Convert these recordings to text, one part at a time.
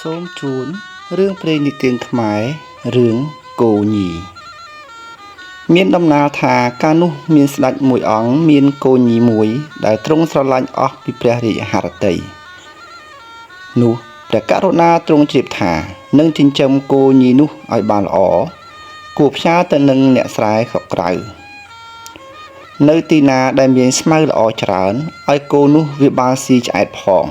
សូមជូនរឿងព្រេងនិទានខ្មែររឿងគោញីមានដំណាលថាកាលនោះមានស្ដេចមួយអង្គមានគោញីមួយដែលទ្រង់ស្រឡាញ់អស់ពីព្រះរាជហឫទ័យនោះព្រះករុណាទ្រង់ជ្រាបថានឹងចិញ្ចឹមគោញីនោះឲ្យបានល្អគួរផ្ញើទៅនឹងអ្នកស្រែស្រុកក្រៅនៅទីណាដែលមានស្មៅល្អច្រើនឲ្យគោនោះវាបានស៊ីឆ្អែតផង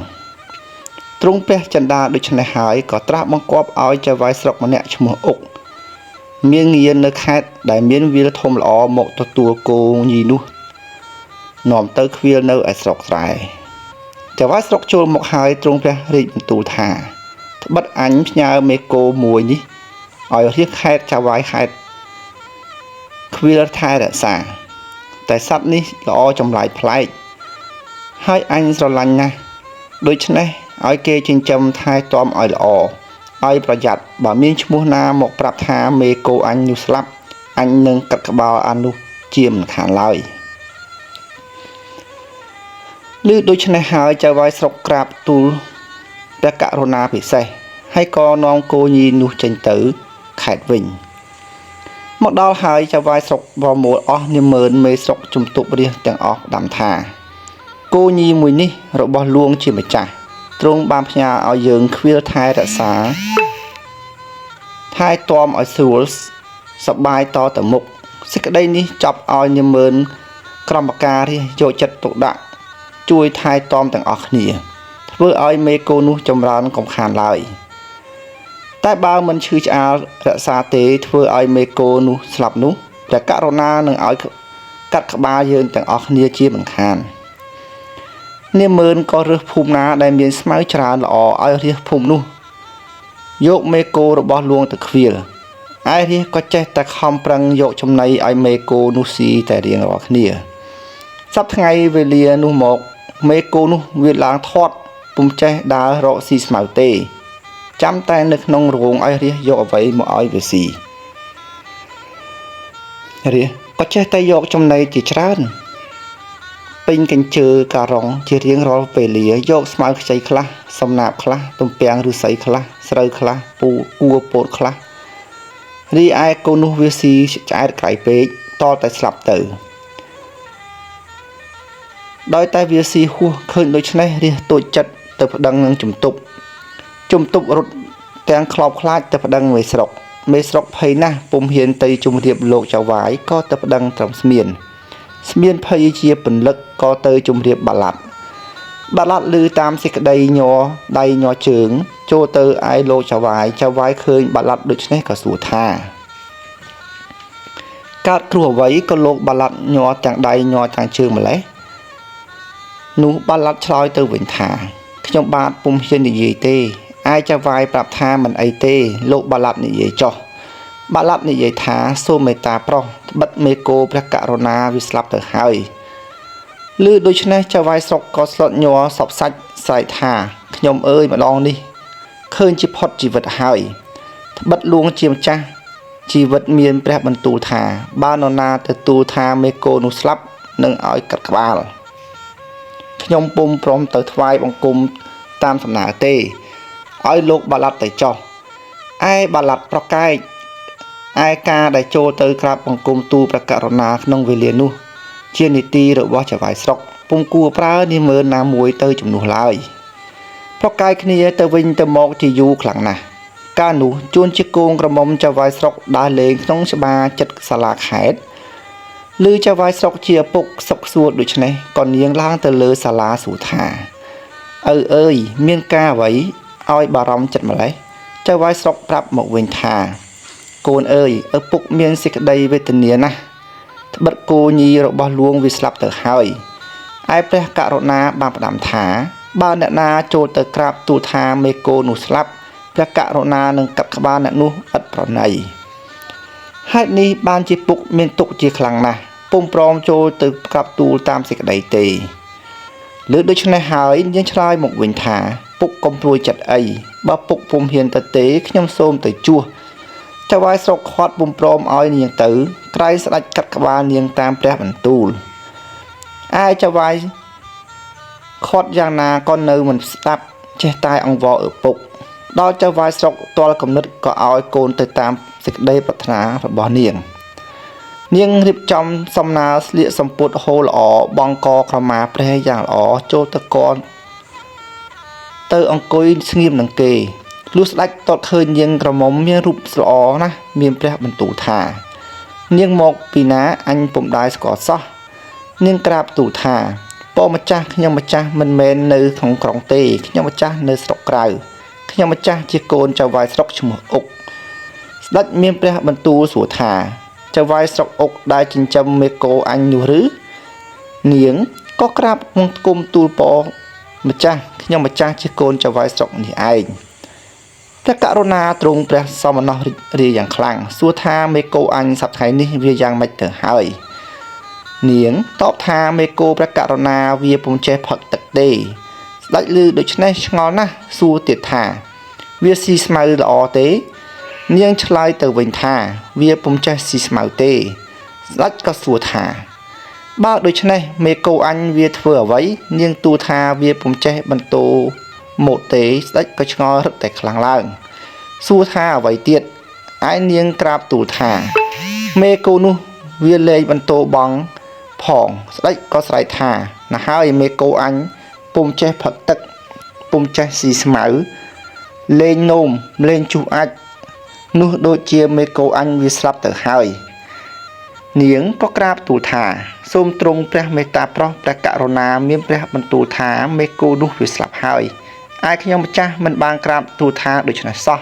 ទ្រង់ព្រះចិន្តាដូច្នេះហើយក៏ត្រាស់បង្គាប់ឲ្យចៅហ្វាយស្រុកម្នាក់ឈ្មោះអ៊ុកមានងារនៅខេត្តដែលមានវាលធំល្អមកទទួលគោញីនោះនាំទៅឃ្វាលនៅឯស្រុកស្រែចៅហ្វាយស្រុកចូលមកហើយទ្រង់ព្រះរាជបន្ទូលថាត្បិតអញផ្ញើមេគោមួយនេះឲ្យរៀបខេត្តចៅហ្វាយខេត្តឃ្វាលថែរក្សាតែសត្វនេះល្អចម្លែកប្លែកហើយអញស្រឡាញ់ណាស់ដូច្នេះឲ្យគេចិញ្ចឹមថែទាំឲ្យល្អឲ្យប្រយ័ត្នបើមានឈ្មោះណាមកប្រាប់ថាមេគោអញនោះស្លាប់អញនឹងកាត់ក្បាលអានោះជាមិនខានឡើយឮដូច្នេះហើយចៅហ្វាយស្រុកក្រាបទូលព្រះករុណាពិសេសហើយក៏នាំគោញីនោះចេញទៅខេត្តវិញមកដល់ហើយចៅហ្វាយស្រុកប្រមូលអស់នាម៉ឺនមេស្រុកជំទប់រាស្ត្រទាំងអស់ផ្ដាំថាគោញីមួយនេះរបស់លួងជាម្ចាស់ទ្រង់បានផ្ញើឲ្យយើងឃ្វាលថែរក្សាថែទាំឲ្យស្រួលសប្បាយតទៅមុខសេចក្តីនេះចាប់ឲ្យនាម៉ឺនក្រមការរាស្ត្រយកចិត្តទុកដាក់ជួយថែទាំទាំងអស់គ្នាធ្វើឲ្យមេគោនោះចម្រើនកំខានឡើយតែបើមិនឈឺឆ្អាលរក្សាទេធ្វើឲ្យមេគោនោះស្លាប់នោះព្រះករុណានឹងឲ្យកាត់ក្បាលយើងទាំងអស់គ្នាជាមិនខាននាម៉ឺនក៏រើសភូមិណាដែលមានស្មៅច្រើនល្អឲ្យរាស្ត្រភូមិនោះយកមេគោរបស់លួងទៅឃ្វាលឯរាស្ត្រក៏ចេះតែខំប្រឹងយកចំណីឲ្យមេគោនោះស៊ីតែរៀងរាល់គ្នាសប្តាហ៍ថ្ងៃវេលានោះមកមេគោនោះវាឡើងធាត់ពុំចេះដើររកស៊ីស្មៅទេចាំតែនៅក្នុងរោងឲ្យរាស្ត្រយកអ្វីមកឲ្យវាស៊ីរាស្ត្រក៏ចេះតែយកចំណីជាច្រើនពេញកញ្ជើការ៉ុងជារៀងរាល់ពេលលាយកស្មៅខ្ចីខ្លះសំណាបខ្លះទំពាំងឫស្សីខ្លះស្រូវខ្លះពូគួពោតខ្លះរីឯកូននោះវាស៊ីឆ្អែតក្រៃពេកតតែស្លាប់ទៅដោយតែវាស៊ីហួសឃើញដូច្នេះរាស្ត្រតូចចិត្តទៅប្តឹងនឹងជំទប់ជំទប់រត់ទាំងខ្លោបខ្លាចទៅប្តឹងមេស្រុកមេស្រុកភ័យណាស់ពុំហ៊ានទៅជម្រាបលោកចៅហ្វាយក៏ទៅប្តឹងត្រឹមស្មានស្មានភ័យជាពន្លឹកក៏ទៅជម្រាបបាឡាត់បាឡាត់ឮតាមសេចក្តីញ័រដៃញ័រជើងចូលទៅឯលោកចៅហ្វាយចៅហ្វាយឃើញបាឡាត់ដូច្នេះក៏សួរថាកើតគ្រោះអ្វីក៏លោកបាឡាត់ញ័រទាំងដៃញ័រទាំងជើងម្ល៉េះនោះបាឡាត់ឆ្លើយទៅវិញថាខ្ញុំបាទពុំហ៊ាននិយាយទេឯចៅហ្វាយប្រាប់ថាមិនអីទេលោកបាឡាត់និយាយចុះបាឡាត់និយាយថាសូមមេត្តាប្រុសត្បិតមេគោព្រះករុណាវាស្លាប់ទៅហើយឮដូច្នេះចៅហ្វាយស្រុកក៏ស្លុតញ័រសពសាច់ស្រែកថាខ្ញុំអើយម្ដងនេះឃើញជាផុតជីវិតហើយត្បិតលួងជាម្ចាស់ជីវិតមានព្រះបន្ទូលថាបើនរណាទៅទូលថាមេគោនោះស្លាប់នឹងឲ្យកាត់ក្បាលខ្ញុំពុំព្រមទៅថ្វាយបង្គំតាមសំណើទេឲ្យលោកបាឡាត់ទៅចុះឯបាឡាត់ប្រកែកឯការដែលចូលទៅក្រាបបង្គំទូលព្រះករុណាក្នុងវេលានោះជានីតិរបស់ចៅហ្វាយស្រុកពុំគួរប្រើនាម៉ឺនណាមួយទៅជំនួសឡើយប្រកែកគ្នាទៅវិញទៅមកជាយូរខ្លាំងណាស់កាលនោះជួនជាគងក្រមុំចៅហ្វាយស្រុកដើរលេងក្នុងច្បារចិត្តសាលាខេត្តឮចៅហ្វាយស្រុកជាឪពុកសុកសួរដូច្នេះក៏នាងឡើងទៅលើសាលាសួរថាឪអើយមានការអ្វីឲ្យបារម្ភចិត្តម្ល៉េះចៅហ្វាយស្រុកប្រាប់មកវិញថាកូនអើយឪពុកមានសេចក្តីវេទនាណាស់ត្បិតគោញីរបស់លួងវាស្លាប់ទៅហើយឯព្រះករុណាបានផ្ដាំថាបើអ្នកណាចូលទៅក្រាបទូលថាមេគោនោះស្លាប់ព្រះករុណានឹងកាត់ក្បាលអ្នកនោះឥតប្រណីហេតុនេះបានជាពុកមានទុក្ខជាខ្លាំងណាស់ពុំព្រមចូលទៅក្រាបទូលតាមសេចក្តីទេលើដូច្នេះហើយនាងឆ្លើយមកវិញថាពុកកុំព្រួយចិត្តអីបើពុកពុំហ៊ានទៅទេខ្ញុំសូមទៅជួសចៅហ្វាយស្រុកខាត់ពុំព្រមឲ្យនាងទៅក្រៃស្ដេចកាត់ក្បាលនាងតាមព្រះបន្ទូលឯចៅហ្វាយខាត់យ៉ាងណាក៏នៅមិនស្ដាប់ចេះតែអង្វរឪពុក ដល់ចៅហ្វាយស្រុកទាល់គំនិតក៏ឲ្យកូនទៅតាមសេចក្តីប្រាថ្នារបស់នាង នាងរៀបចំសំណើស្លៀកសំពត់ហូលល្អបង់កក្រមាព្រះយ៉ាងល្អចូលទៅកនទៅអង្គុយស្ងៀមនឹងគេលុះស្ដេចទតឃើញនាងក្រមុំមានរូបល្អណាស់មានព្រះបន្ទូលថា នាងមកពីណាអញពុំដែលស្គាល់សោះនាងក្រាបទូលថាពោម្ចាស់ខ្ញុំម្ចាស់មិនមែននៅក្នុងក្រុងទេខ្ញុំម្ចាស់នៅស្រុកក្រៅខ្ញុំម្ចាស់ជាកូនចៅហ្វាយស្រុកឈ្មោះអុកស្ដេចមានព្រះបន្ទូលសួរថាចៅហ្វាយស្រុកអុកដែលចិញ្ចឹមមេគោអញនោះឬនាងក៏ក្រាបបង្គំទូលពរម្ចាស់ខ្ញុំម្ចាស់ជាកូនចៅហ្វាយស្រុកនេះឯងព្រះករុណាទ្រង់ព្រះសមណោះរីករាយយ៉ាងខ្លាំងសួរថាមេគោអញសប្តាហ៍នេះវាយ៉ាងម៉េចទៅហើយនាងតបថាមេគោព្រះករុណាវាពុំចេះផឹកទឹកទេស្ដេចឮដូច្នេះឆ្ងល់ណាស់សួរទៀតថាវាស៊ីស្មៅល្អទេនាងឆ្លើយទៅវិញថាវាពុំចេះស៊ីស្មៅទេស្ដេចក៏សួរថាបើដូច្នេះមេគោអញវាធ្វើអ្វីនាងទូលថាវាពុំចេះបន្ទោម៉ូតទេស្ដេចក៏ឆ្ងល់រឹតតែខ្លាំងឡើងសួរថាអ្វីទៀតឯនាងក្រាបទូលថាមេគោនោះវាលែងបន្ទោបងផងស្ដេចក៏ស្រែកថាណាស់ហើយមេគោអញពុំចេះផឹកទឹកពុំចេះស៊ីស្មៅលែងនោមលែងជុះអាចនោះដូចជាមេគោអញវាស្លាប់ទៅហើយនាងក៏ក្រាបទូលថាសូមទ្រង់ព្រះមេត្តាប្រោសព្រះករុណាមានព្រះបន្ទូលថាមេគោនោះវាស្លាប់ហើយឯខ្ញុំម្ចាស់មិនបានក្រាបទូលថាដូច្នេះសោះ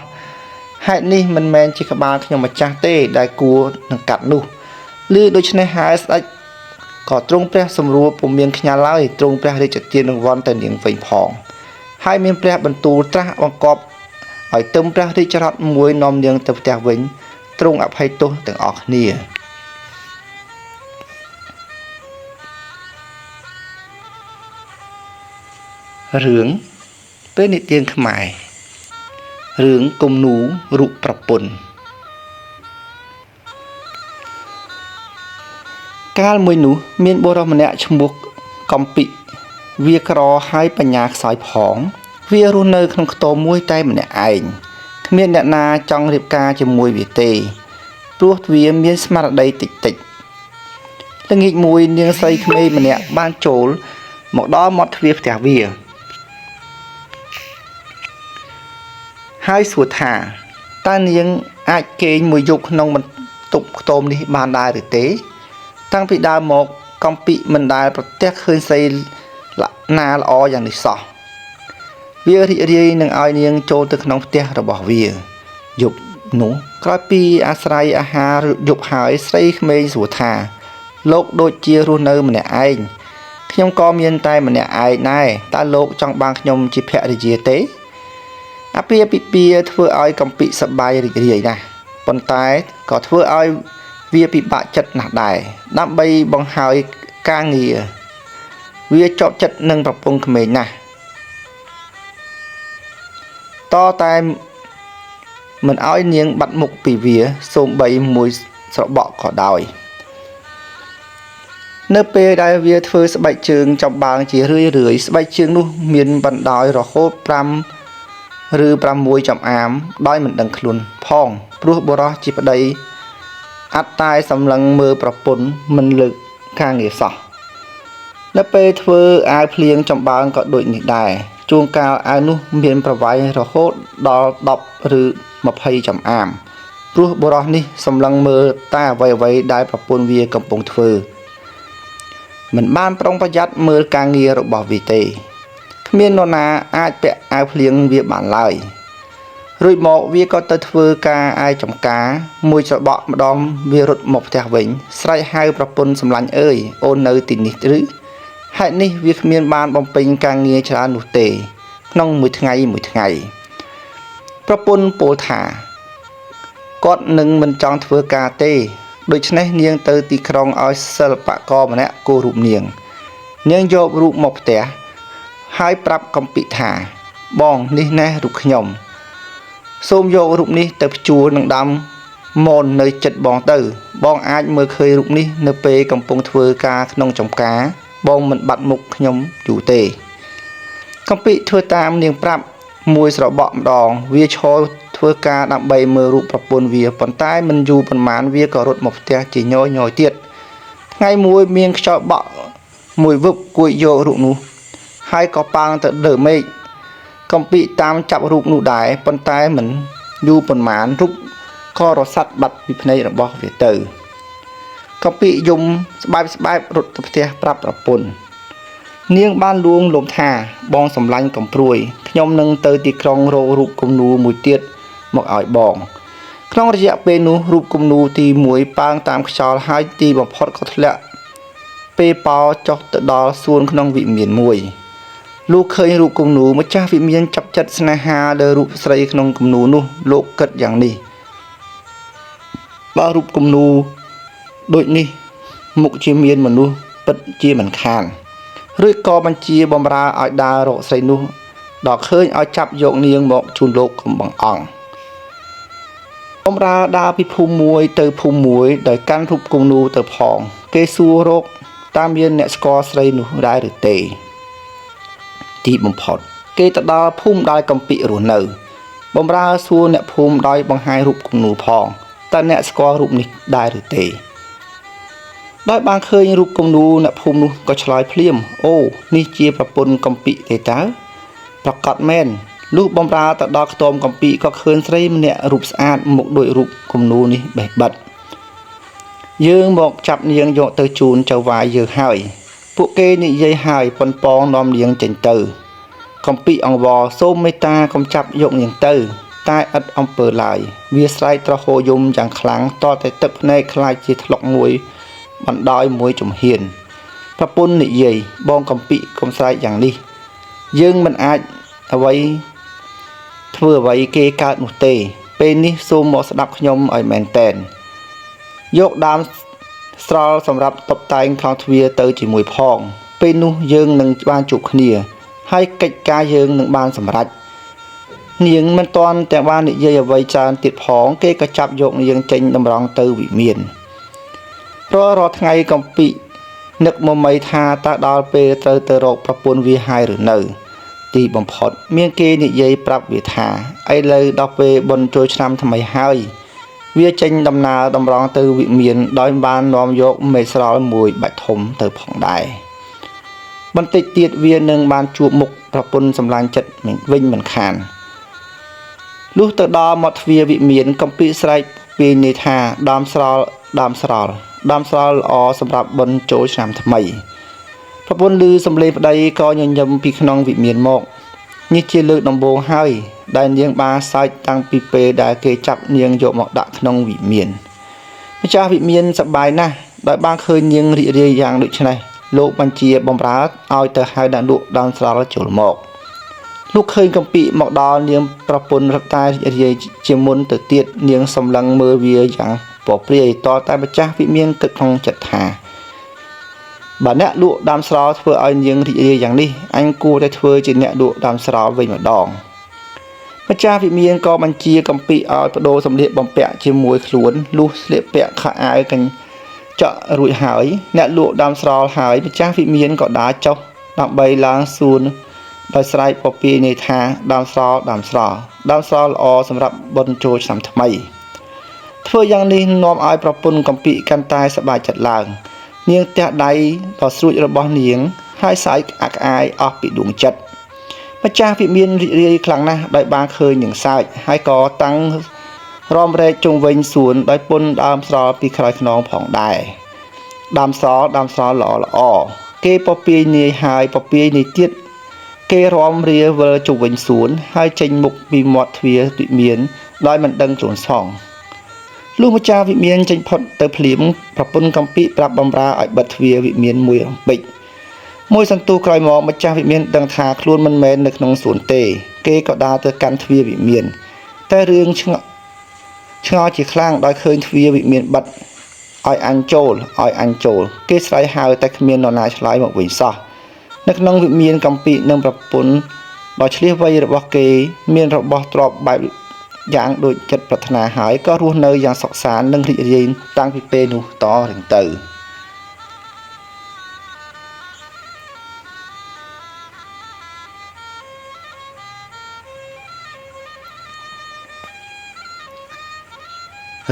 ហេតុនេះមិនមែនជាក្បាលខ្ញុំម្ចាស់ទេដែលគួរនឹងកាត់នោះឮដូច្នេះហើយស្ដេចក៏ទ្រង់ព្រះសម្រួលពុំមានខ្ញាល់ឡើយទ្រង់ព្រះរាជទានរង្វាន់ទៅនាងវិញផងហើយមានព្រះបន្ទូលត្រាស់បង្គាប់ឲ្យទឹមព្រះរាជរថមួយនាំនាងទៅផ្ទះវិញទ្រង់អភ័យទោសទាំងអស់គ្នារឿងពេលនិទានខ្មែររឿងគំនូរូបប្រពន្ធកាលមួយនោះមានបុរសម្នាក់ឈ្មោះកំពិវាក្រហើយបញ្ញាខ្សោយផងវារស់នៅក្នុងខ្ទមមួយតែម្នាក់ឯងគ្មានអ្នកណាចង់រៀបការជាមួយវាទេព្រោះវាមានស្មារតីតិចតិចល្ងាចមួយនាងស្រីក្មេងម្នាក់បានចូលមកដល់មាត់ទ្វារផ្ទះវាហើយសួរថាតើនាងអាចគេងមួយយប់ក្នុងបន្ទប់ខ្ទមនេះបានដែរឬទេតាំងពីដើមមកកំពិមិនដែលប្រទះឃើញស្រីណាល្អយ៉ាងនេះសោះវារីករាយនឹងឲ្យនាងចូលទៅក្នុងផ្ទះរបស់វាយប់នោះក្រោយពីអាស្រ័យអាហារយប់ហើយស្រីក្មេងសួរថាលោកដូចជារស់នៅម្នាក់ឯងខ្ញុំក៏មានតែម្នាក់ឯងដែរតើលោកចង់បានខ្ញុំជាភរិយាទេអាពាហ៍ពិពាហ៍ធ្វើឲ្យកំពិសប្បាយរីករាយណាស់ប៉ុន្តែក៏ធ្វើឲ្យវាពិបាកចិត្តណាស់ដែរដើម្បីបង្ហើយការងារវាជាប់ចិត្តនឹងប្រពន្ធក្មេងណាស់តតែមិនឲ្យនាងបាត់មុខពីវាសូម្បីមួយស្របក់ក៏ដោយនៅពេលដែលវាធ្វើស្បែកជើងចំបើងជារឿយរឿយស្បែកជើងនោះមានបណ្ដោយរហូត5ឬ6ចំអាមដោយមិនដឹងខ្លួនផងព្រោះបុរសជាប្តីអត់តែសម្លឹងមើលប្រពន្ធមិនលើកការងារសោះនៅពេលធ្វើអាវភ្លៀងចំបើងក៏ដូចនេះដែរជួនកាលអាវនោះមានប្រវែងរហូតដល់10ឬ20ចំអាមព្រោះបុរសនេះសម្លឹងមើលតែអ្វីៗដែលប្រពន្ធវាកំពុងធ្វើមិនបានប្រុងប្រយ័ត្នមើលការងាររបស់វាទេគ្មាននរណាអាចពាក់អាវភ្លៀងវាបានឡើយរួចមកវាក៏ទៅធ្វើការឯចំការមួយច្របក់ម្ដងវារត់មកផ្ទះវិញស្រែកហៅប្រពន្ធសម្លាញ់អើយអូននៅទីនេះឬហេតុនេះវាគ្មានបានបំពេញការងារច្រើននោះទេក្នុងមួយថ្ងៃមួយថ្ងៃប្រពន្ធពោលថាគាត់នឹងមិនចង់ធ្វើការទេដូច្នេះនាងទៅទីក្រុងឲ្យសិល្បករម្នាក់គូររូបនាងនាងយករូបមកផ្ទះហើយប្រាប់កំពិថាបងនេះណែរូបខ្ញុំសូមយករូបនេះទៅភ្ជួរនឹងដាំមននៅចិត្តបងទៅបងអាចមើលឃើញរូបនេះនៅពេលកំពុងធ្វើការក្នុងចំការបងមិនបាត់មុខខ្ញុំយូរទេកំពិធ្វើតាមនាងប្រាប់ មួយស្របក់ម្ដង វាឈរធ្វើការដើម្បីមើលរូបប្រពន្ធវាប៉ុន្តែមិនយូរប៉ុន្មានវាក៏រត់មកផ្ទះជាញយៗទៀតថ្ងៃមួយមានខ្យល់បក់មួយវឹបគួចយករូបនោះហើយក៏ប៉ាងទៅលើមេឃកំពីតាមចាប់រូបនោះដែរប៉ុន្តែមិនយូរប៉ុន្មានរូបក៏រសាត់បាត់ពីភ្នែករបស់វាទៅកំពីយំស្បែបស្បែបរត់ទៅផ្ទះប្រាប់ប្រពន្ធនាងបានលួងលោមថាបងសម្លាញ់កំព្រួយខ្ញុំនឹងទៅទីក្រុងរករូបគំនូរមួយទៀតមកឲ្យបងក្នុងរយៈពេលនោះរូបគំនូរទី1ប៉ើងតាមខ្យល់ហើយទីបំផុតក៏ធ្លាក់ពេលប៉ោចុះទៅដល់សួនក្នុងវិមានមួយលោកឃើញរូបគំនូរម្ចាស់វិមានចាប់ចិត្តស្នេហាលើរូបស្រីក្នុងគំនូរនោះលោកគិតយ៉ាងនេះបើរូបគំនូរដូចនេះមុខជាមានមនុស្សពិតជាមិនខានឬក៏បញ្ជាបំរើឲ្យដើររកស្រីនោះដល់ឃើញឲ្យចាប់យកនាងមកជូនលោកកំបង្អង្គបំរើដើរពីភូមិមួយទៅភូមិមួយដោយកាន់រូបគំនូរទៅផងគេសួររកតាមមានអ្នកស្គាល់ស្រីនោះដែរឬទេទីបំផុតគេទៅដល់ភូមិដែលកំពីរស់នៅបំរើសួរអ្នកភូមិដោយបង្ហាញរូបគំនូរផងតើអ្នកស្គាល់រូបនេះដែរឬទេដោយបានឃើញរូបគំនូរអ្នកភូមិនោះក៏ឆ្លើយភ្លាមអូនេះជាប្រពន្ធកំពីទេតើប្រកាសមែនលុះបំរើទៅដល់ខ្ទមកំពីក៏ឃើញស្រីម្នាក់រូបស្អាតមុខដូចរូបគំនូរនេះបេះបិទយើងមកចាប់នាងយកទៅជូនចៅហ្វាយយើងហើយពួកគេនិយាយហើយប៉ុនប៉ងនាំនាងចេញទៅកំពីអង្វរសូមមេត្តាកុំចាប់យកនាងទៅតែឥតអំពើឡើយវាស្រែកត្រហោយំយ៉ាងខ្លាំងតតែទឹកភ្នែកក្លាយជាថ្លុកមួយបណ្ដោយមួយជំហានប្រពន្ធនិយាយបងកំពីកុំស្រែកយ៉ាងនេះយើងមិនអាចអ្វីធ្វើអ្វីគេកើតនោះទេពេលនេះសូមមកស្ដាប់ខ្ញុំឲ្យមែនតែនយកដើមស្រល់សម្រាប់តុបតែងខ្លោងទ្វារទៅជាមួយផងពេលនោះយើងនឹងបានជួបគ្នាហើយកិច្ចការយើងនឹងបានសម្រេចនាងមិនទាន់តែបាននិយាយអ្វីច្រើនទៀតផងគេក៏ចាប់យកនាងចេញតម្រង់ទៅវិមានរាល់ថ្ងៃកំពីនឹកមមៃថាតើដល់ពេលត្រូវទៅរកប្រពន្ធវាហើយឬនៅទីបំផុតមានគេនិយាយប្រាប់វាថាឥឡូវដល់ពេលបុណ្យចូលឆ្នាំថ្មីហើយវាចេញដំណើរតម្រង់ទៅវិមានដោយបាននាំយកមេស្រល់មួយបាច់ធំទៅផងដែរបន្តិចទៀតវានឹងបានជួបមុខប្រពន្ធសម្លាញ់ចិត្តវិញមិនខានលុះទៅដល់មាត់ទ្វារវិមានកំពីស្រែកពីនេះថាដើមស្រល់ដើមស្រល់ដើមស្រល់ល្អសម្រាប់បុណ្យចូលឆ្នាំថ្មីប្រពន្ធឮសំឡេងប្តីក៏ញញឹមពីក្នុងវិមានមកនេះជាលើកដំបូងហើយដែលនាងបានសើចតាំងពីពេលដែលគេចាប់នាងយកមកដាក់ក្នុងវិមានម្ចាស់វិមានសប្បាយណាស់ដោយបានឃើញនាងរីករាយយ៉ាងដូចនេះលោកបញ្ជាបំរើឲ្យទៅហៅអ្នកលក់ដើមស្រល់ចូលមកលោកឃើញកំពីមកដល់នាងប្រពន្ធរត់តែរីករាយជាមុនទៅទៀតនាងសម្លឹងមើលវាយ៉ាងពព្រាយតតែម្ចាស់វិមានគិតក្នុងចិត្តថាបើអ្នកលក់ដើមស្រល់ធ្វើឲ្យនាងរីករាយយ៉ាងនេះអញគួរតែធ្វើជាអ្នកលក់ដើមស្រល់វិញម្ដងម្ចាស់វិមានក៏បញ្ជាកំពីឲ្យបដូរសម្លៀកបំពាក់ជាមួយខ្លួនលុះស្លៀកពាក់ខោអាវកញ្ចក់រួចហើយអ្នកលក់ដើមស្រល់ហើយម្ចាស់វិមានក៏ដើរចុះដើម្បីឡើងសួនដោយស្រែកពពាយនេះថាដើមស្រល់ដើមស្រល់ដើមស្រល់ល្អសម្រាប់បុណ្យចូលឆ្នាំថ្មីធ្វើយ៉ាងនេះនាំឲ្យប្រពន្ធកំពីកាន់តែសប្បាយចិត្តឡើងនាងទះដៃដ៏ស្រួចរបស់នាងហើយសើចក្អាកក្អាយអស់ពីដួងចិត្តម្ចាស់វិមានរីករាយខ្លាំងណាស់ដោយបានឃើញនាងសើចហើយក៏តាំងរំរែកជុំវិញសួនដោយពុនដើមស្រល់ពីក្រោយខ្នងផងដែរដើមស្រល់ដើមស្រល់ល្អល្អគេពពាយនាយហើយពពាយនេះទៀតគេរំរាវិលជុំវិញសួនហើយចេញមុខពីមាត់ទ្វារវិមានដោយមិនដឹងខ្លួនសងលុះម្ចាស់វិមានចេញផុតទៅភ្លាមប្រពន្ធកំពីប្រាប់បំរើឲ្យបិទទ្វារវិមានមួយរំពេចមួយសន្ទុះក្រោយមកម្ចាស់វិមានដឹងថាខ្លួនមិនមែននៅក្នុងសួនទេគេក៏ដើរទៅកាន់ទ្វារវិមានតែរឿងឆ្ងល់ជាខ្លាំងដោយឃើញទ្វារវិមានបិទឲ្យអញចូលឲ្យអញចូលគេស្រែកហៅតែគ្មាននរណាឆ្លើយមកវិញសោះនៅក្នុងវិមានកំពីនិងប្រពន្ធដ៏ឆ្លៀសវៃរបស់គេមានរបស់ទ្រព្យបែបយ៉ាងដូចចិត្តប្រាថ្នាហើយក៏រស់នៅយ៉ាងសុខសាន្តនិងរីករាយតាំងពីពេលនោះតរៀងទៅ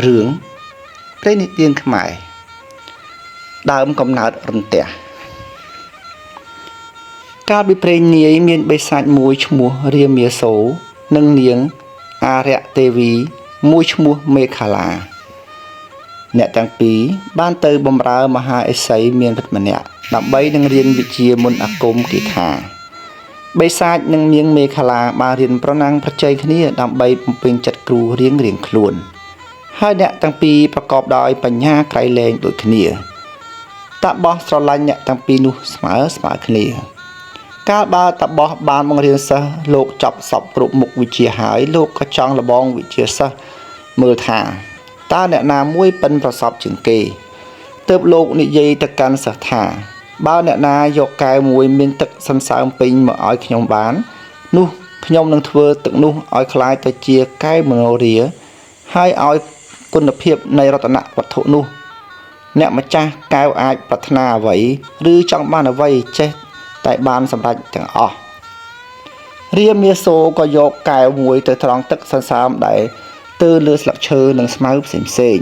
រឿងព្រេងនិទានខ្មែរដើមកំណើតរន្ទះកាលពីព្រេងនាយមានបិសាចមួយឈ្មោះរាមាសូរនិងនាងអារក្សទេវីមួយឈ្មោះមេខលាអ្នកទាំងពីរបានទៅបម្រើមហាឥសីមានរិទ្ធម្នាក់ដើម្បីនឹងរៀនវិជ្ជាមន្តអាគមគាថាបិសាចនិងនាងមេខលាបានរៀនប្រណាំងប្រជែងគ្នាដើម្បីបំពេញចិត្តគ្រូរៀងៗខ្លួនហើយអ្នកទាំងពីរប្រកបដោយបញ្ញាក្រៃលែងដូចគ្នាតាបោះស្រឡាញ់អ្នកទាំងពីរនោះស្មើស្មើគ្នាកាលបើតាបោះបានបង្រៀនសិស្សលោកចប់សពគ្រប់មុខវិជ្ជាហើយលោកក៏ចង់លបងវិជ្ជាសិស្សមើលថាតើអ្នកណាមួយប៉ិនប្រសពជាងគេទើបលោកនិយាយទៅកាន់សិស្សថាបើអ្នកណាយកកែវមួយមានទឹកសន្សើមពេញមកឲ្យខ្ញុំបាននោះខ្ញុំនឹងធ្វើទឹកនោះឲ្យក្លាយទៅជាកែវមនោរាហើយឲ្យគុណភាពនៃរតនវត្ថុនោះអ្នកម្ចាស់កែវអាចប្រាថ្នាអ្វីឬចង់បានអ្វីចេះតែបានសម្រេចទាំងអស់រាមាសូក៏យកកែវមួយទៅត្រង់ទឹកសន្សើមដែលទើលើស្លឹកឈើនិងស្មៅផ្សេងផ្សេង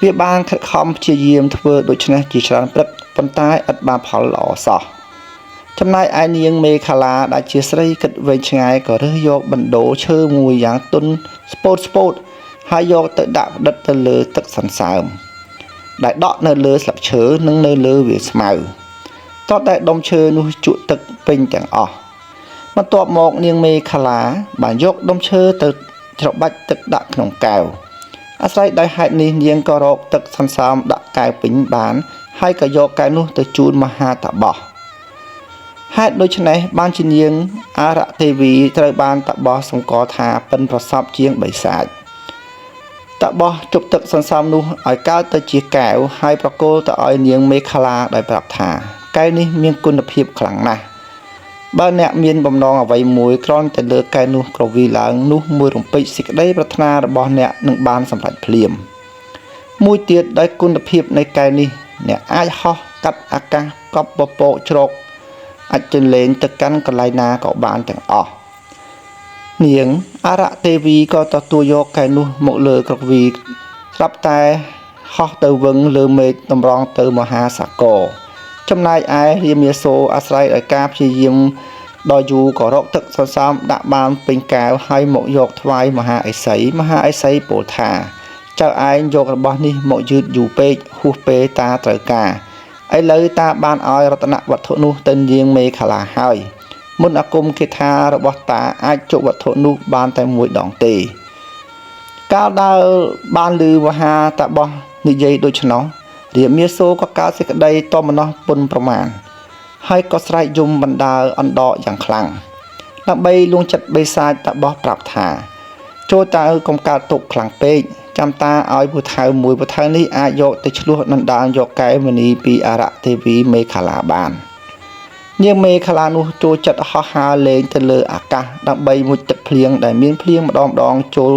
វាបានខិតខំព្យាយាមធ្វើដូច្នេះជាច្រើនព្រឹកប៉ុន្តែឥតបានផលល្អសោះចំណែកឯនាងមេខលាដែលជាស្រីគិតវែងឆ្ងាយក៏រើសយកបណ្ដូលឈើមួយយ៉ាងទន់ស្ពោតស្ពោតហើយយកទៅដាក់ផ្ដិតទៅលើទឹកសន្សើមដែលដក់នៅលើស្លឹកឈើនិងនៅលើវាលស្មៅតតែដុំឈើនោះជក់ទឹកពេញទាំងអស់បន្ទាប់មកនាងមេខលាបានយកដុំឈើទៅច្របាច់ទឹកដាក់ក្នុងកែវអាស្រ័យដោយហេតុនេះនាងក៏រកទឹកសន្សើមដាក់កែវពេញបានហើយក៏យកកែវនោះទៅជូនមហាតាបោះហេតុដូច្នេះបានជានាងអរទេវីត្រូវបានតាបោះសម្គាល់ថាប៉ិនប្រសពជាងបិសាចតាបោះជប់ទឹកសន្សើមនោះឲ្យកើតទៅជាកែវហើយប្រគល់ទៅឲ្យនាងមេខលាដោយប្រាប់ថាកែវនេះមានគុណភាពខ្លាំងណាស់បើអ្នកមានបំណងអ្វីមួយគ្រាន់តែលើកែវនោះក្រវីឡើងនោះមួយរំពេចសេចក្តីប្រាថ្នារបស់អ្នកនឹងបានសម្រេចភ្លាមមួយទៀតដោយគុណភាពនៃកែវនេះអ្នកអាចហោះកាត់អាកាសកប់ពពកជ្រកអាចជន្លេងទៅកាន់កន្លែងណាក៏បានទាំងអស់នាងអរទេវីក៏ទទួលយកកែវនោះមកលើក្រវីស្រាប់តែហោះទៅវឹងលើមេឃតម្រង់ទៅមហាសាគរចំណែកឯរាមាសូអាស្រ័យដោយការព្យាយាមដ៏យូរក៏រកទឹកសន្សើមដាក់បានពេញកែវហើយមកយកថ្វាយមហាឥសីមហាឥសីពោលថាចៅឯងយករបស់នេះមកយឺតយូរពេកហួសពេលតាត្រូវការឥឡូវតាបានឲ្យរតនវត្ថុនោះទៅនាងមេខលាហើយមន្តអាគមគាថារបស់តាអាចជក់វត្ថុនោះបានតែមួយដងទេកាលដើរបានឮមហាតាបោះនិយាយដូច្នោះរាមាសូក៏កើតសេចក្តីតមនោះពុនប្រមាណហើយក៏ស្រែកយំបណ្ដើអណ្ដកយ៉ាងខ្លាំងដើម្បីលួងចិត្តបិសាចតាបោះប្រាប់ថាចូលតើកុំកើតទុកខ្លាំងពេកចាំតាឲ្យពូថៅមួយពូថៅនេះអាចយកទៅឆ្លោះដណ្ដើមយកកែវមณีពីអរទេវីមេខលាបាននាងមេខលានោះចូលចិត្តហោះហើរលេងទៅលើអាកាសដើម្បីមុជទឹកភ្លៀងដែលមានភ្លៀងម្ដងម្ដងចូល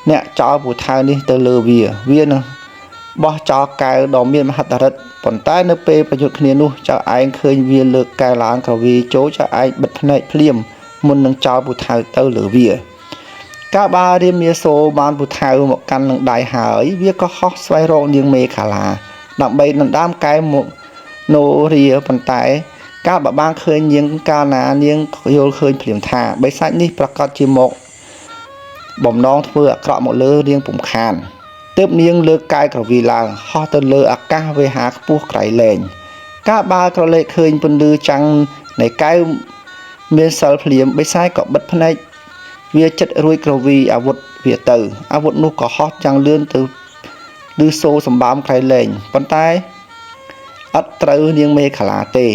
អ្នកចោលពូថៅនេះទៅលើវាវានឹងបោះចោលកែវដ៏មានមហិទ្ធិឫទ្ធិប៉ុន្តែនៅពេលប្រយុទ្ធគ្នានោះចៅឯងឃើញវាលើកកែវឡើងក្រវីចូលចៅឯងបិទភ្នែកភ្លាមមុននឹងចោលពូថៅទៅលើវាកាលបើរាមាសូបានពូថៅមកកាន់នឹងដៃហើយវាក៏ហោះស្វែងរកនាងមេខលាដើម្បីដណ្ដើមកែវមកនោរាប៉ុន្តែកាលបើបានឃើញនាងកាលណានាងយល់ឃើញភ្លាមថាបិសាចនេះប្រកាសជាមកបំណងធ្វើអាក្រក់មកលើនាងពុំខានទើបនាងលើកកាយក្រវីឡើងហោះទៅលើអាកាសវេហាខ្ពស់ក្រៃលែងកាលបើក្រឡេកឃើញពន្លឺចាំងនៃកែវមានសិលភ្លាមបិសាចក៏បិទភ្នែកវាចិត្តរួចក្រវីអាវុធវាទៅអាវុធនោះក៏ហោះចាំងលឿនទៅឮសូរសម្បើមក្រៃលែងប៉ុន្តែអត់ត្រូវនាងមេខលាទេ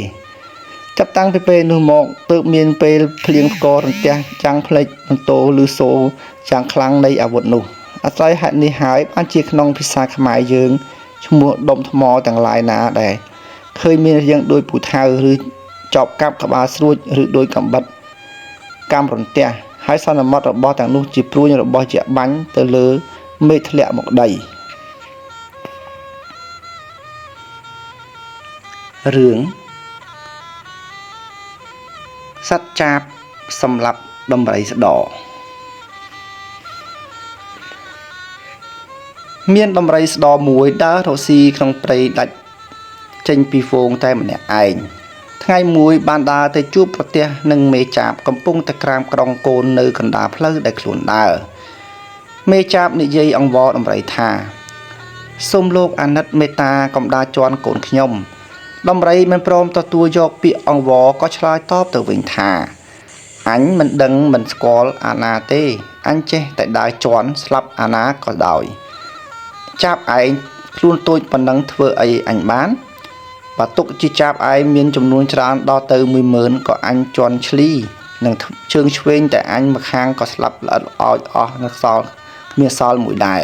ចាប់តាំងពីពេលនោះមកទើបមានពេលភ្លៀងផ្គររន្ទះចាំងផ្លេចបន្ទោឮសូរចាំងខ្លាំងនៃអាវុធនោះអាស្រ័យហេតុនេះហើយបានជាក្នុងភាសាខ្មែរយើងឈ្មោះដុំថ្មទាំងឡាយណាដែលឃើញមានរាងដូចពូថៅឬចប់កាប់ក្បាលស្រួចឬដូចកំបិតកាំរន្ទះហើយសន្មតរបស់ទាំងនោះជាព្រួញរបស់ជាបាញ់ទៅលើមេឃធ្លាក់មកដីរឿងសត្វចាបសម្លាប់ដំរីស្ដ មានដំរីស្ដមួយដើររកស៊ីក្នុងព្រៃដាច់ចេញពីហ្វូងតែម្នាក់ឯងថ្ងៃមួយបានដើរទៅជួបប្រទះនឹងមេចាបកំពុងតែក្រាមក្រុងកូននៅកណ្ដាលផ្លូវដែលខ្លួនដើរមេចាបនិយាយអង្វរដំរីថាសូមលោកអាណិតមេត្តាកំដាជន់កូនខ្ញុំដំរីមិនព្រមទទួលយកពាក្យអង្វរក៏ឆ្លើយតបទៅវិញថាអញមិនដឹងមិនស្គាល់អាណាទេអញចេះតែដើរជន់ស្លាប់អាណាក៏ដោយចាប់ឯងខ្លួនតូចប៉ុណ្ណឹងធ្វើអីអញបានបើទុកជាចាប់ឯងមានចំនួនច្រើនដល់ទៅ10000ក៏អញជន់ឈ្លីនិងជើងឆ្វេងតែអញម្ខាងក៏ស្លាប់ល្អិតល្អោចអស់នៅសល់គ្មានសល់មួយដែរ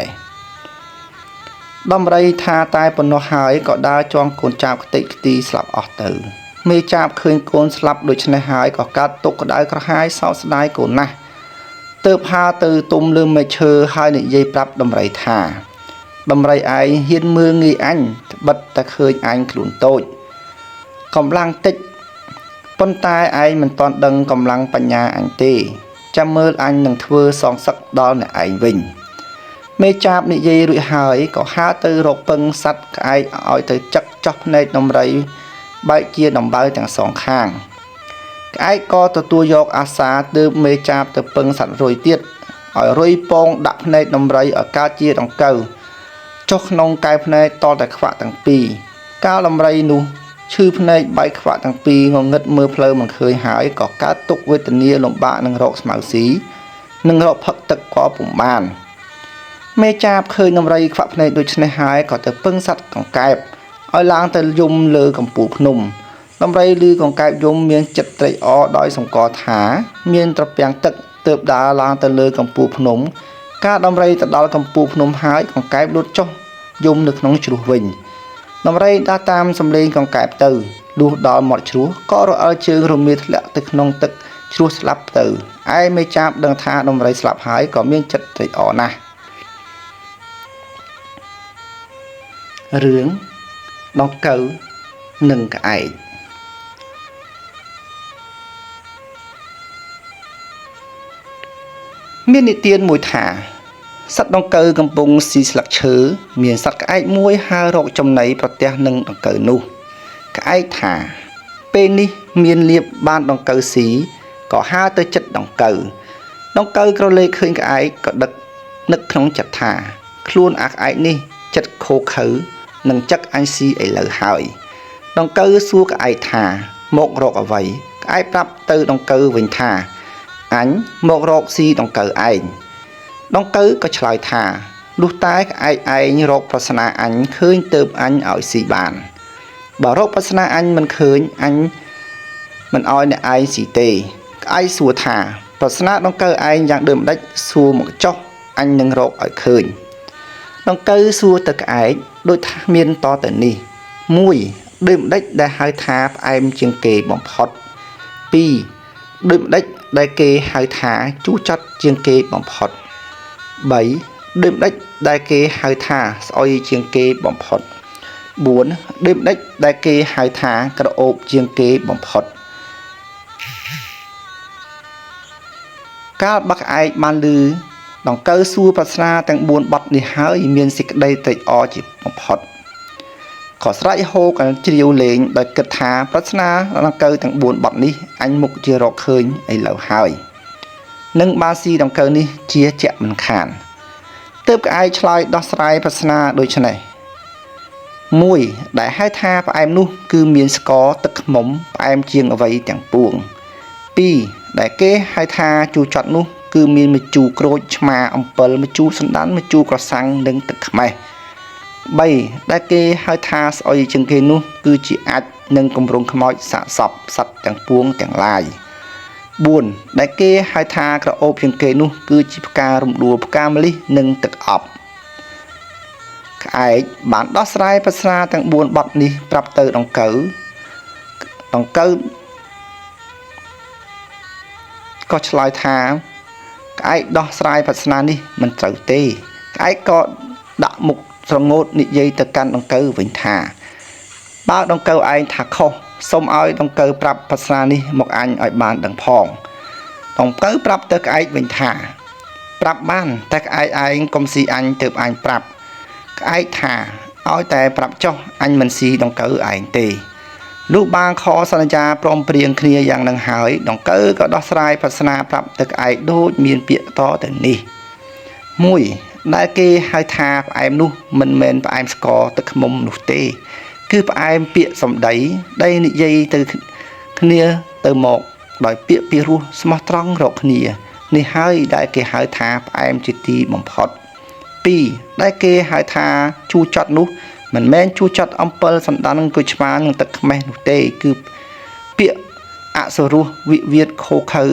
ដំរីថាតែប៉ុណ្ណោះហើយក៏ដើរចងកូនចាបខ្ទេចខ្ទីស្លាប់អស់ទៅមេចាបឃើញកូនស្លាប់ដូច្នេះហើយក៏កាត់ទុកក្តៅក្រហាយសោកស្ដាយកូនណាស់ទើបហើរទៅទុំលើមែកឈើហើយនិយាយប្រាប់ដំរីថាដំរីឯងហ៊ានមើលងាយអញត្បិតតែឃើញអញខ្លួនតូចកម្លាំងតិចប៉ុន្តែឯងមិនទាន់ដឹងកម្លាំងបញ្ញាអញទេចាំមើលអញនឹងធ្វើសងសឹកដល់អ្នកឯងវិញមេចាបនិយាយរួចហើយក៏ហើរទៅរកពឹងសត្វក្អែកឲ្យទៅចឹកចោះភ្នែកដំរីបែកជាដំបៅទាំងសងខាងក្អែកក៏ទទួលយកអាសាទើបមេចាបទៅពឹងសត្វរុយទៀតឲ្យរុយពងដាក់ភ្នែកដំរីឲ្យកើតជាដង្កូវចុះក្នុងកែវភ្នែកតតែខ្វាក់ទាំងពីរកាលដំរីនោះឈឺភ្នែកបែកខ្វាក់ទាំងពីរងងឹតមើលផ្លូវមិនឃើញហើយក៏កើតទុក្ខវេទនាលំបាកនឹងរកស្មៅស៊ីនិងរកផឹកទឹកក៏ពុំបានមេចាបឃើញដំរីខ្វាក់ភ្នែកដូច្នេះហើយក៏ទៅពឹងសត្វកង្កែបឲ្យឡើងទៅយំលើកំពូលភ្នំដំរីឮកង្កែបយំមានចិត្តត្រេកអរដោយសម្គាល់ថាមានត្រពាំងទឹកទើបដើរឡើងទៅលើកំពូលភ្នំកាលដំរីទៅដល់កំពូលភ្នំហើយកង្កែបលូតចុះយំនៅក្នុងជ្រោះវិញដំរីដើរតាមសំឡេងកង្កែបទៅលុះដល់មាត់ជ្រោះក៏រអិលជើងរមៀលធ្លាក់ទៅក្នុងទឹកជ្រោះស្លាប់ទៅឯមេចាបដឹងថាដំរីស្លាប់ហើយក៏មានចិត្តត្រេកអរណាស់រឿងដង្កូវនិងក្អែកមាននិទានមួយថាសត្វដង្កូវកំពុងស៊ីស្លឹកឈើមានសត្វក្អែកមួយហើររកចំណីប្រទះនឹងដង្កូវនោះក្អែកថាពេលនេះមានលៀបបានដង្កូវស៊ីក៏ហើរទៅចិត្តដង្កូវដង្កូវក្រឡេកឃើញក្អែកក៏ដឹកនឹកក្នុងចិត្តថាខ្លួនអាក្អែកនេះចិត្តខូខើនឹងចឹកអញស៊ីឥឡូវហើយដង្កូវសួរក្អែកថាមករកអ្វីក្អែកប្រាប់ទៅដង្កូវវិញថាអញមករកស៊ីដង្កូវឯងដង្កូវក៏ឆ្លើយថាលុះតែក្អែកឯងរកប្រស្នាអញឃើញទៅអញឲ្យស៊ីបានបើរកប្រស្នាអញមិនឃើញអញមិនឲ្យអ្នកឯងស៊ីទេក្អែកសួរថាប្រស្នាដង្កូវឯងយ៉ាងដូចម្ដេចសួរមកចុះអញនឹងរកឲ្យឃើញដង្កូវសួរទៅក្អែកដូចថាមានតទៅនេះ1ដូចម្ដេចដែលហៅថាផ្អែមជាងគេបំផុត2ដូចម្ដេចដែលគេហៅថាជូរចត់ជាងគេបំផុត3ដូចម្ដេចដែលគេហៅថាស្អុយជាងគេបំផុត4ដូចម្ដេចដែលគេហៅថាក្រអូបជាងគេបំផុតកាលបើក្អែកបានឮដង្កូវសួរប្រស្នាទាំង4បទនេះហើយមានសេចក្តីត្រេកអរជាបំផុតក៏ស្រែកហូរកញ្ជ្រៀវលេងដោយគិតថាប្រស្នាដង្កូវទាំង4បទនេះអញមុខជារកឃើញឥឡូវហើយនឹងបានស៊ីដង្កូវនេះជាជាក់មិនខានទើបក្អែកឆ្លើយដោះស្រាយប្រស្នាដូចនេះ1ដែលហៅថាផ្អែមនោះគឺមានស្ករទឹកឃ្មុំផ្អែមជាងអ្វីទាំងពួង2ដែលគេហៅថាជូរចត់នោះគឺមានម្ជូរក្រូចឆ្មាអំពិលម្ជូរសណ្ដានម្ជូរក្រសាំងនិងទឹកខ្មេះ3ដែលគេហៅថាស្អុយជាងគេនោះគឺជាអាចនិងគម្រោងខ្មោចសាកសពសត្វទាំងពួងទាំងឡាយ4ដែលគេហៅថាក្រអូបជាងគេនោះគឺជាផ្ការំដួលផ្កាម្លិះនិងទឹកអប់ក្អែកបានដោះស្រាយប្រស្នាទាំង4បទនេះប្រាប់ទៅដង្កូវដង្កូវក៏ឆ្លើយថាក្អែកដោះស្រាយប្រស្នានេះមិនត្រូវទេក្អែកក៏ដាក់មុខស្រងូតនិយាយទៅកាន់ដង្កូវវិញថាបើដង្កូវឯងថាខុសសូមឲ្យដង្កូវប្រាប់ប្រស្នានេះមកអញឲ្យបានដឹងផងដង្កូវប្រាប់ទៅក្អែកវិញថាប្រាប់បានតែក្អែកឯងកុំស៊ីអញទើបអញប្រាប់ ក្អែកថាឲ្យតែប្រាប់ចុះអញមិនស៊ីដង្កូវឯងទេលុះបានខសន្យាព្រមព្រៀងគ្នាយ៉ាងនឹងហើយដង្កូវក៏ដោះស្រាយប្រស្នាប្រាប់ទៅក្អែកដូចមានពាក្យតទៅនេះ1ដែលគេហៅថាផ្អែមនោះមិនមែនផ្អែមស្ករទឹកឃ្មុំនោះទេគឺផ្អែមពាក្យសម្ដីដែលនិយាយទៅគ្នាទៅមកដោយពាក្យពីរោះស្មោះត្រង់រកគ្នានេះហើយដែលគេហៅថាផ្អែមជាទីបំផុត2ដែលគេហៅថាជូរចត់នោះមិនមែនជូរចត់អំពិលសណ្ដានគុយឆ្មានិងទឹកខ្មេះនោះទេគឺពាក្យអសុរោះវិវាទខូខើ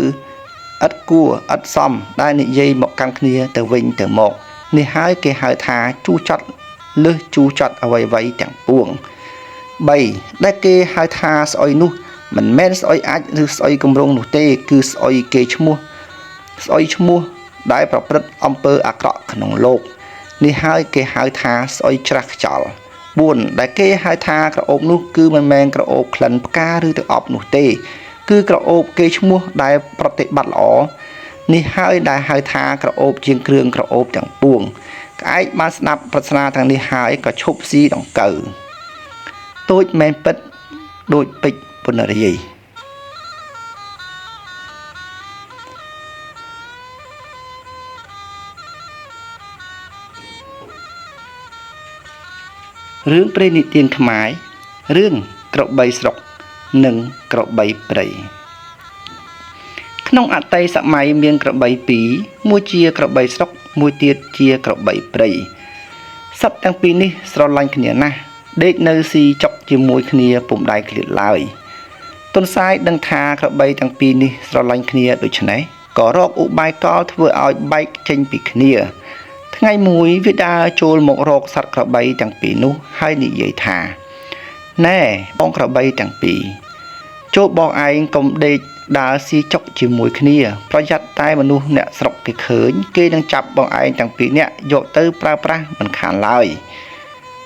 ឥតគួរឥតសមដែលនិយាយមកកាន់គ្នាទៅវិញទៅមកនេះហើយគេហៅថាជូរចត់លើសជូរចត់អ្វីៗទាំងពួង3ដែលគេហៅថាស្អុយនោះមិនមែនស្អុយអាចឬស្អុយគម្រងនោះទេគឺស្អុយគេឈ្មោះស្អុយឈ្មោះដែលប្រព្រឹត្តអំពើអាក្រក់ក្នុងលោកនេះហើយគេហៅថាស្អុយច្រាស់ខ្យល់4ដែលគេហៅថាក្រអូបនោះគឺមិនមែនក្រអូបក្លិនផ្កាឬទឹកអប់នោះទេគឺក្រអូបគេឈ្មោះដែលប្រតិបត្តិល្អនេះហើយដែលហៅថាក្រអូបជាងគ្រឿងក្រអូបទាំងពួងក្អែកបានស្ដាប់ប្រាថ្នាទាំងនេះហើយក៏ឈប់ស៊ីដង្កូវតូចមែនពិតដូចពេជ្រពន្រាយរឿងព្រេងនិទានខ្មែររឿងក្របីស្រុកនិងក្របីព្រៃក្នុងអតីតសម័យមានក្របីពីរមួយជាក្របីស្រុកមួយទៀតជាក្របីព្រៃសត្វទាំងពីរនេះស្រឡាញ់គ្នាណាស់ដេកនៅស៊ីចុកជាមួយគ្នាពុំដែលឃ្លាតឡើយទន្សាយដឹងថាក្របីទាំងពីរនេះស្រឡាញ់គ្នាដូច្នេះក៏រកឧបាយកលធ្វើឲ្យបែកចេញពីគ្នាថ្ងៃមួយវាដើរចូលមករកសត្វក្របីទាំងពីរនោះហើយនិយាយថាណែបងក្របីទាំងពីរចូលបងឯងកុំដេកដើរស៊ីចុកជាមួយគ្នាប្រយ័ត្នតែមនុស្សអ្នកស្រុកគេឃើញគេនឹងចាប់បងឯងទាំងពីរនាក់យកទៅប្រើប្រាស់មិនខានឡើយ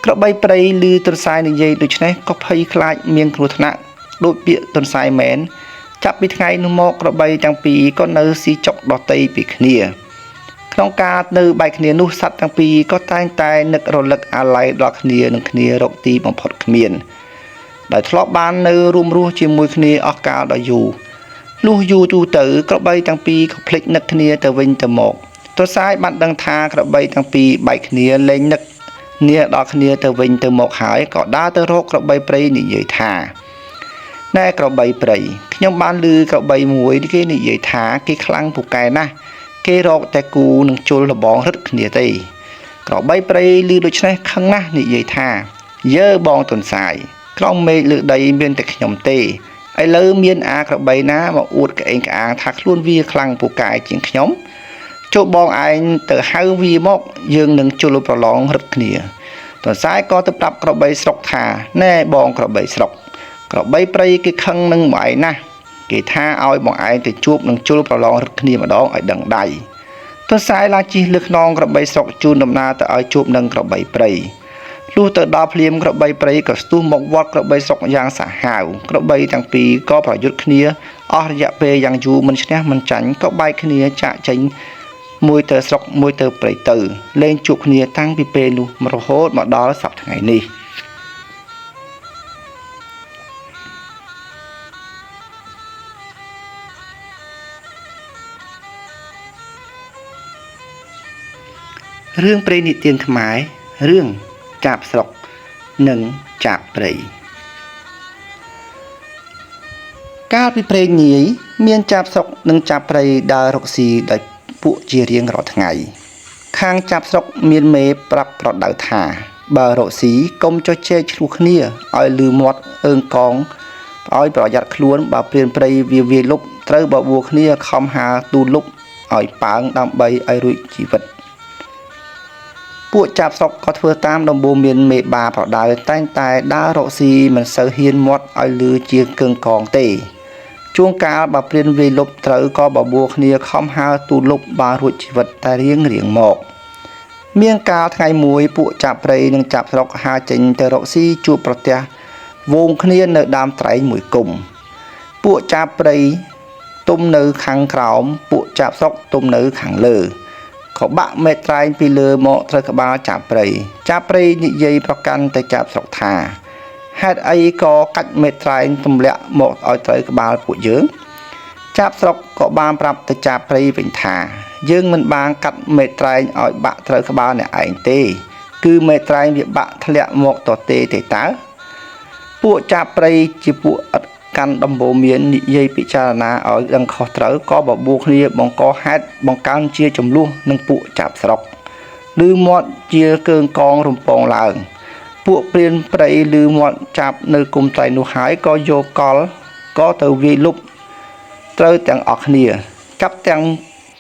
ក្របីព្រៃឮទន្សាយនិយាយដូច្នេះក៏ភ័យខ្លាចមានគ្រោះថ្នាក់ដូចពាក្យទន្សាយមែនចាប់ពីថ្ងៃនោះមកក្របីទាំងពីរក៏នៅស៊ីចុកដទៃពីគ្នាក្នុងការនៅបែកគ្នានោះសត្វទាំងពីរក៏តែងតែនឹករលឹកអាល័យដល់គ្នានឹងគ្នារកទីបំផុតគ្មានដោយធ្លាប់បាននៅរួមរស់ជាមួយគ្នាអស់កាលដ៏យូរលុះយូរទូទៅក្របីទាំងពីរក៏ភ្លេចនឹកគ្នាទៅវិញទៅមកទន្សាយបានដឹងថាក្របីទាំងពីរបែកគ្នាលែងនឹកគ្នាដល់គ្នាទៅវិញទៅមកហើយក៏ដើរទៅរកក្របីព្រៃនិយាយថាណែក្របីព្រៃខ្ញុំបានឮក្របីមួយគេនិយាយថាគេខ្លាំងពូកែណាស់គេរកតែគូនឹងជុលលបងរឹតគ្នាទេក្របីព្រៃឮដូច្នេះខឹងណាស់និយាយថាយើបងទន្សាយក្រោមមេឃលើដីមានតែខ្ញុំទេឥឡូវមានអាក្របីណាមកអួតក្អេងក្អាងថាខ្លួនវាខ្លាំងពូកែជាងខ្ញុំចូលបងឯងទៅហៅវាមកយើងនឹងជុលប្រឡងរឹតគ្នាទន្សាយក៏ទៅប្រាប់ក្របីស្រុកថាណែបងក្របីស្រុកក្របីព្រៃគេខឹងនឹងបងឯងណាស់គេថាឲ្យបងឯងទៅជួបនឹងជុលប្រឡងរឹតគ្នាម្ដងឲ្យដឹងដៃទន្សាយឡើងជិះលើខ្នងក្របីស្រុកជូនដំណើរទៅឲ្យជួបនឹងក្របីព្រៃលុះទៅដល់ភ្លាមក្របីព្រៃក៏ស្ទុះមកវត្តក្របីស្រុកយ៉ាងសាហាវក្របីទាំងពីរក៏ប្រយុទ្ធគ្នាអស់រយៈពេលយ៉ាងយូរមិនឈ្នះមិនចាញ់ក៏បែកគ្នាចាកចេញមួយទៅស្រុកមួយទៅព្រៃទៅលែងជួបគ្នាតាំងពីពេលនោះរហូតមកដល់សប្តាហ៍ថ្ងៃនេះរឿងព្រេងនិទានខ្មែររឿងចាបស្រុកនិងចាបព្រៃកាលពីព្រេងនាយមានចាបស្រុកនិងចាបព្រៃដើររកស៊ីដោយពួកជារៀងរាល់ថ្ងៃខាងចាបស្រុកមានមេប្រាប់ប្រដៅថាបើរកស៊ីកុំចុះជែកឆ្លោះគ្នាឲ្យលឺមាត់អើងកងឲ្យប្រយ័ត្នខ្លួនបើព្រានព្រៃវាវាយលុបត្រូវបបួលគ្នាខំហាទូលុបឲ្យប៉ើងដើម្បីឲ្យរួចជីវិតពួកចាបស្រុកក៏ធ្វើតាមដំបូន្មានមេបាប្រដៅតែងតែដើររកស៊ីមិនសូវហ៊ានមាត់ឲ្យលឺជាគឹងកងទេជួនកាលបើព្រានវាយលុបត្រូវក៏បបួលគ្នាខំហើទូលុបបានរួចជីវិតតែរៀងរៀងមកមានកាលថ្ងៃមួយពួកចាបព្រៃនិងចាបស្រុកហើរចេញទៅរកស៊ីជួបប្រទះវងគ្នានៅដើមត្រែងមួយគុំពួកចាបព្រៃទុំនៅខាងក្រោមពួកចាបស្រុកទុំនៅខាងលើ ក៏បាក់មែកត្រែងពីលើមកត្រូវក្បាលចាបព្រៃចាបព្រៃនិយាយប្រកាន់ទៅចាបស្រុកថាហេតុអីក៏កាច់មេត្រែងទម្លាក់មកឲ្យត្រូវក្បាលពួកយើងចាបស្រុកក៏បានប្រាប់ទៅចាបព្រៃវិញថាយើងមិនបានកាត់មេត្រែងឲ្យបាក់ត្រូវក្បាលអ្នកឯងទេគឺមេត្រែងវាបាក់ធ្លាក់មកទទេទេតើពួកចាបព្រៃជាពួកឥតកាន់ដំបូន្មាននិយាយពិចារណាឲ្យដឹងខុសត្រូវក៏បបួលគ្នាបង្កហេតុបង្កើនជាចំនួននឹងពួកចាបស្រុកឬមាត់ជាកើងកងរំពងឡើងពួកព្រានព្រៃឬមាត់ចាប់នៅគុំត្រៃនោះហើយក៏យកកលក៏ទៅវាយលុបត្រូវទាំងអស់គ្នាចាប់ទាំង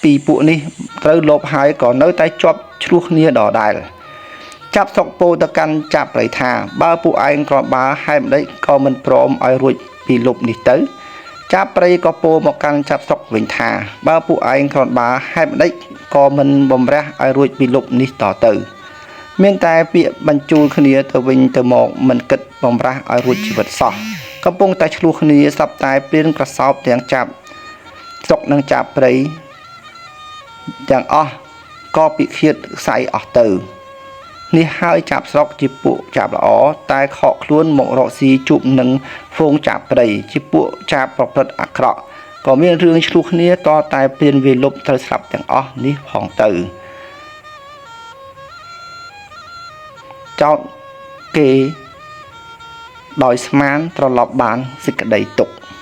ពីពួកនេះត្រូវលបហើយក៏នៅតែជាប់ឆ្លោះគ្នាដដែលចាប់ស្រុកពោទៅកាន់ចាប់ព្រៃថាបើពួកឯងក្របើហេតុម្ដេចក៏មិនព្រមឲ្យរួចពីលុបនេះទៅចាប់ព្រៃក៏ពោមកកាន់ចាប់ស្រុកវិញថាបើពួកឯងក្របើហេតុម្ដេចក៏មិនបំរះឲ្យរួចពីលុបនេះតទៅមានតែពាក្យបញ្ជូលគ្នាទៅវិញទៅមកមិនគិតបំរះឲ្យរួចជីវិតសោះកំពុងតែឆ្លោះគ្នាស្រាប់តែព្រានក្រសោបទាំងចាប់ស្រុកនិងចាប់ព្រៃទាំងអស់ក៏ពិឃាតខ្សែអស់ទៅនេះហើយចាប់ស្រុកជាពួកចាប់ល្អតែខកខ្លួនមករកស៊ីជួបនឹងហ្វូងចាប់ព្រៃជាពួកចាប់ប្រព្រឹត្តអាក្រក់ក៏មានរឿងឆ្លោះគ្នាតតែព្រានវាលុបត្រូវស្លាប់ទាំងអស់នេះផងទៅចោតគេដោយស្មានត្រឡប់បានសេចក្តីទុក។